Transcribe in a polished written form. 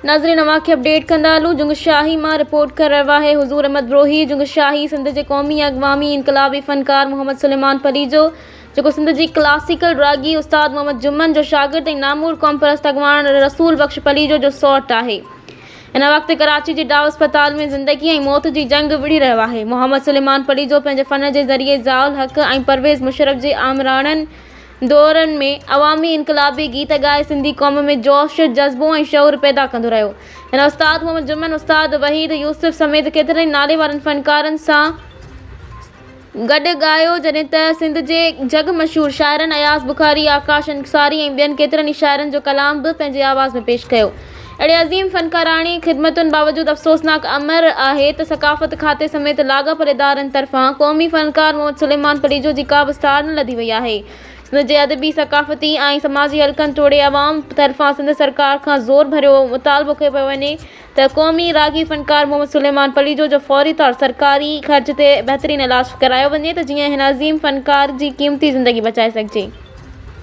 ناظرين اوهان کي اپڊيٽ ڪندا هلون جنگشاهي مان رپورٽ ڪري رهيو آهي حضور احمد بروهي جنگشاهي سنڌ جي قومي عوامي انقلابي فنڪار محمد سليمان پليجو جيڪو سنڌ جي ڪلاسيڪل راڳي استاد محمد جمن جو شاگرد ۽ نامور قومپرست اڳواڻ رسول بخش پليجو جو سئوٽ آهي هن وقت ڪراچي جي ڊائو اسپتال ۾ زندگي ۽ موت جي جنگ وڙهي رهيو آهي محمد سليمان پليجو پنهنجي فن جي ذريعي ضياء الحق ۽ پرويز مشرف جي آمراڻن دورن ۾ عوامي انقلابي گيت ڳائي سنڌي قوم ۾ جوش، جذبو ۽ شعور پيدا ڪندو رهيو. هن استاد محمد جمن، استاد وحيد يوسف سميت ڪيترن ئي نالي وارن فنڪارن سان گڏ ڳايو جڏهن ته سنڌ جي جڳ مشهور شاعرن اياز بخاري، آڪاش انصاري ۽ ٻين ڪيترن ئي شاعرن جو ڪلام به پنهنجي آواز ۾ پيش ڪيو. اهڙي عظيم فنڪاراڻي خدمتن باوجود افسوسناڪ امر آهي ته ثقافت کاتي سميت لاڳاپيل ادارن طرفان قومي فنڪار محمد سليمان پليجو جي ڪا به سار نه لڌي وئي آهي. سنڌ جي ادبي، ثقافتي ۽ سماجي حلقن توڙي عوام طرفان سنڌ سرڪار کان زور ڀريو مطالبو ڪيو پيو وڃي ته قومي راڳي فنڪار محمد سليمان پليجو جو فوري طور سرڪاري خرچ تي بهترين علاج ڪرايو وڃي ته جيئن هن عظيم فنڪار جي قيمتي زندگي بچائي سگهجي.